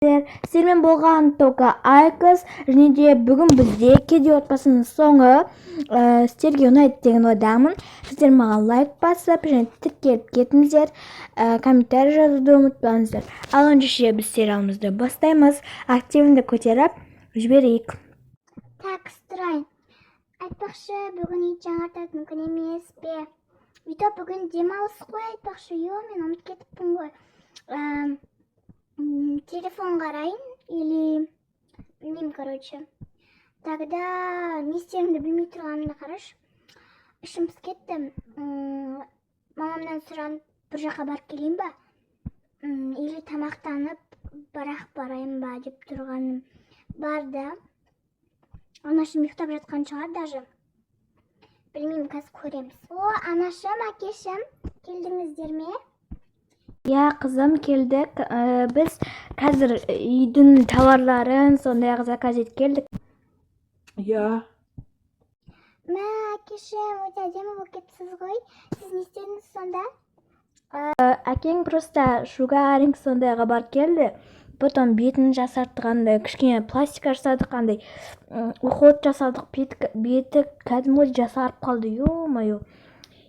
Сіздермен болған Тока Айкос. Және де бүгін бізде кедей отбасының соңы. Сіздерге ұнайды деген ойдамын. Сіздер маған лайк басып және тіркеліп кетіңіздер, комментарий жазуды ұмытпаңыздар. Ал ендеше біз сериалымызды бастаймыз, активіңді көтеріп жіберейік. Так, строй. Айтпақшы, бүгін үй жаңартатын күн емес пе? Үйде бүгін демалыс қой, айтпақшы. Йо, мен ұмытып кетіппін ғой. Телефон қарайын или білмеймін, короче. Тогда не істерімді білмей тұрғанымды қарашы. Ішім пысып кетті. Мамамнан сұранып бір жаққа барып келейін ба? Или тамақтанып бірақ барайын ба деп тұрғаным бар да. Анашым ұйықтап жатқан шығар даже. Білмеймін, қазір көреміз. О, анашым, әкешім, келдіңіздер ме? Иә, қызым, келдік. Біз қазір үйдің тауарларын сондай ақ заказ етіп келдік. Иә. Мә, әкешім, өте әдемі болып кетіпсіз ғой. Сіз не істедіңіз сонда? Әкең просто шугаринг сондайға барып келді, потом бетін жасарттық, андай кішкене пластика жасадық, андай уход жасадық. Беті кәдімгідей жасарып қалды. Ё-моё,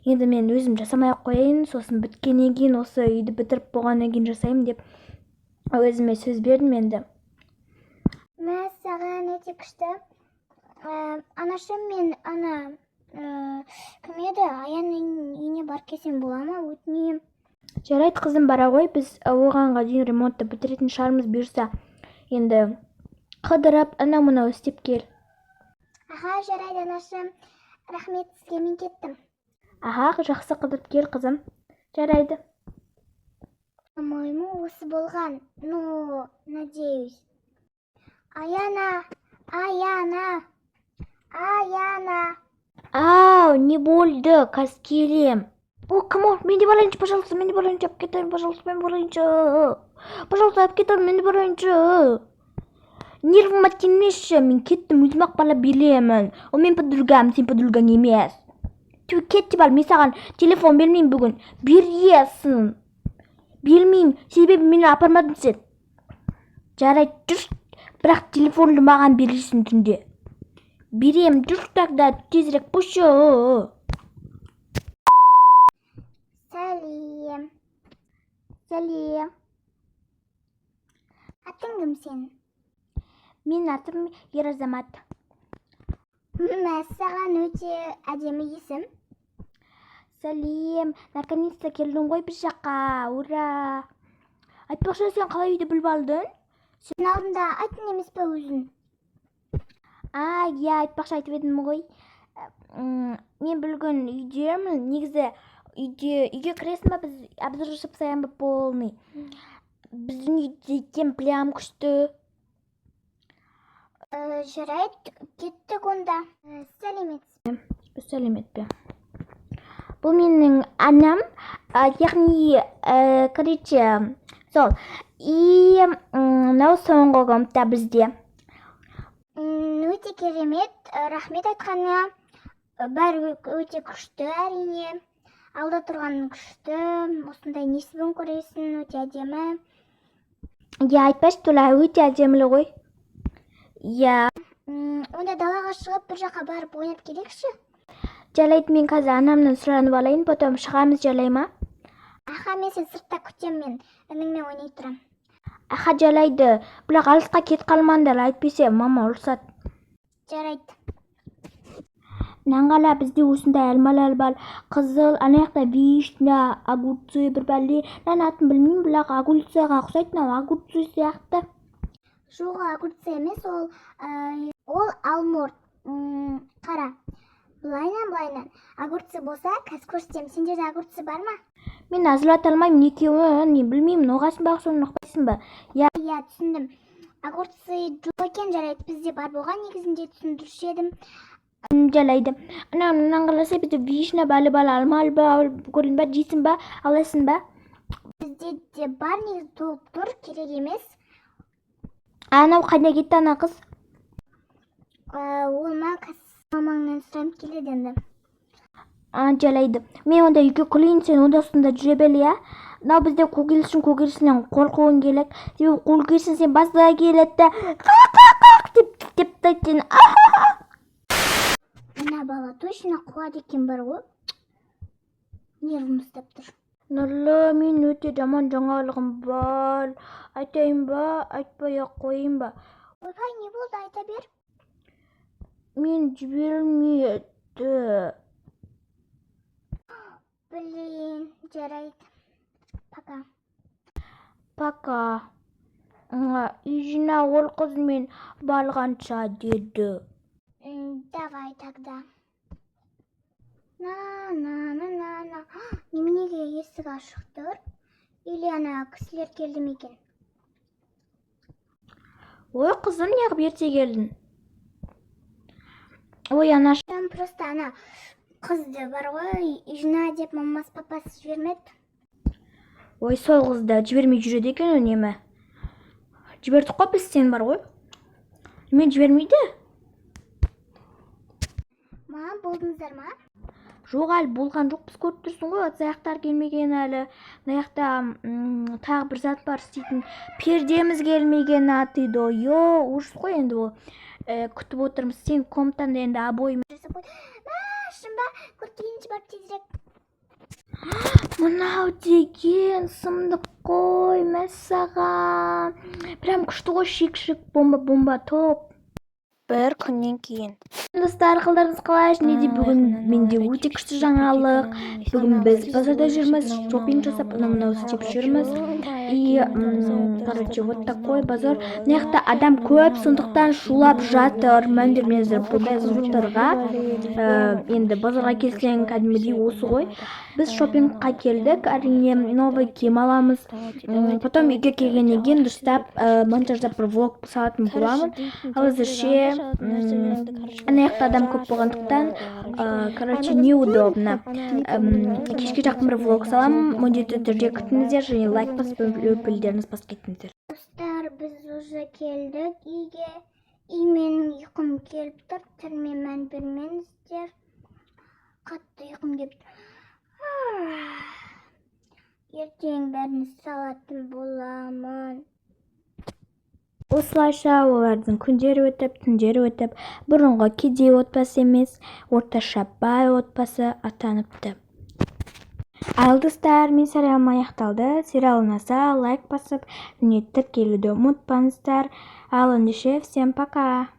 енді мен өзім жасамай ақ қояйын, сосын біткеннен кейін, осы үйді бітіріп болғаннан кейін жасаймын деп өзіме сөз бердім енді. Мә, саған, өте күшті. Анашым, мен ана кім еді, Аянның үйіне барып келсем бола ма, өтінемін. Жарайды, қызым, бара ғой. Біз оғанға дейін ремонтты бітіретін шығармыз, бұйырса. Енді қыдырып, анау мынау істеп кел. Аха, жарайды, анашым, рахмет сізге, мен кеттім. Аха, жақсы, қыдырып кел, қызым, жарайды. По-моему, осы болған. Ну, надеюсь. Аяна, Аяна, Аяна. Ау, не болды? Қазір келем. О, кім ол? Мен де барайыншы, пожалуйста, мен де барайыншы, алып кетемін, пожалуйста, мен барайыншы. Пожалуйста, алып кетемін, мен де барайыншы. Нервыма тимеші, мен кеттім, өзім ақ бара беремін. Ол мен подругам, сен подругаң емес. Тю, кетші, бар, мен саған телефон бермеймін бүгін. Бересің. Бермеймін, себебі мені апармадың сен. Жарайды, жүр, бірақ телефонды маған бересің түнде. Берем, жүр тогда, тезірек пушу. Сәлем. Сәлем. Атың кім сенің? Менің атым Ер Азамат. Мәссаған, өте әдемі есім. Сәлем, наконец-то келдің ғой біз жаққа, ура! Айтпақшы, сен қалай үйді біліп алдың? Сен алдында айттың емес пе өзің? А, иә, айтпақшы, айтып едім ғой. Мен бүгін үйдемін, негізі үйде, үйге кіресің ба, біз обзор жасап тастайын ба полный? Біздің үйде екен, прям күшті. Жарайды, кеттік онда. Сәлеметсіз. Сәлемет пе? Бұл менің анам, яғни, короче, сол. И мынау соңғы комната бізде. Өте керемет, рахмет айтқаныңа. Бәрі өте күшті, әрине. Алда тұрған күшті, осындай несібін көресің, өте әдемі. Иә, айтпашы, Тула, өте әдемілі ғой. Иә. Онда далаға шығып, бір жаққа барып ойнап келейікші. Жарайды, мен қазір анамнан сұранып алайын, потом шығамыз, жарай ма? Аха, мен сені сыртта күтемін, мен ініңмен ойнай тұрамын. Аха, жарайды. Бірақ алысқа кетіп қалмаңдар, әйтпесе мама ұрысады. Жарайды. Наңғала, бізде осындай алмалар бар. Қызыл, ана жақта вишня, огурцы, бір бәле. Мынаның атын білмеймін, бірақ огурцияға ұқсайды, мынау огурцы сияқты. Жоқ, огурцы емес, ол ол алмұрт. Қара. Былайынан, былайынан. Огурцы болса, қазір көрсетемін. Сендерде огурцы бар ма? Мен ажырата алмаймын екеуін, мен білмеймін, ұғасың ба, соны ұқпайсың ба? Иә. Иә, түсіндім. Огурцы жоқ екен, жарайды, бізде бар болған негізінде, түсіндіруші едім. Жарайды. Ана мынаны қаласа, бізде вишня, бәлі бәлі, алма бар, көрдің ба, жейсің ба, аласың ба? Бізде де бар негізі, толып тұр, керек емес. Анау қайда кетті, ана қыз? Ол ма, қазір мамаңнан сұранып келеді енді. А, жарайды, мен онда үйге кірейін, сен онда осында жүре бер, иә. Мынау бізде көгершін. Көгершіннен қорқуың керек, себебі көгершін сен басына келеді да, қақ, қақ, қақ деп тістеп тастайды сені. Мына бала точно қуады екен бар ғой, нервім ұстап тұр. Нұрлы, мен өте жаман жаңалығым бар. Айтайын ба, айтпай ақ қояйын ба? Ойбай, не болды? Айта бер. Мен жіберілмеді. Блин, жарайды, пока. Пока. Үй жина, ол қызмен барғанша деді. Давай тогда. На на на на на, неменеге есік ашық тұр? Или ана кісілер келді ме екен? Ой, қызым, неғып ерте келдің? Ой, анаш. Там просто ана қызды бар ғой, жина деп мамасы, папасы жібермеді. Ой, сол қызды жібермей жүреді екен үнемі. Жібердік қой біз сен бар ғой, мен жібермейді. Ма, болдыңыздар ма? Жоқ, әлі болған жоқпыз. Көріп тұрсың ғой, ыдыс аяқтар келмеген әлі. Мына жақта тағы бір зат бар істейтін, пердеміз келмеген. Атыйды, ё, ужас қой енді ол. Күтіп отырмыз. Сен комнатаңда енді обои Жасап қой. Мә, шын ба? Көріп келейінші барып тезірек. Мынау деген сұмдық қой, мәссаған, прям күшті ғой, шик шик, бомба, бомба, топ. Бір күннен кейін. Достар, қалдарыңыз қалай? Және де бүгін менде өте күшті жаңалық. Бүгін біз базарда жүрміз, шопинг жасап, анау мынау істеп жүрміз. И короче, вот такой базар. Мына жақта адам көп, сондықтан шулап жатыр. Мән бермеңіздер бұндай звуктарға. Енді базарға келсең, кәдімгідей осы ғой. Біз шопингқа келдік, әрине, новый киім аламыз. Потом үйге келгеннен кейін дұрыстап монтаждап, бір влог салатын боламын. Ал әзірше ана жақта адам көп болғандықтан, короче, неудобно. Кешке жақын бір влог саламын, міндетті түрде күтіңіздер және лайк басып, өкілдеріңіз басып кетіңіздер. Достар, біз уже келдік үйге. И менің ұйқым келіп тұр, түріме мән бермеңіздер, қатты ұйқым келіп тұр. Ертең бәрін салатын боламын. Осылайша олардың күндері өтіп, түндері өтіп, бұрынғы кедей отбасы емес, орташа бай отбасы атаныпты. Ал, достар, мен сериалым аяқталды. Сериал ұнаса, лайк басып және тіркелуді ұмытпаңыздар. Ал ендеше, всем пока.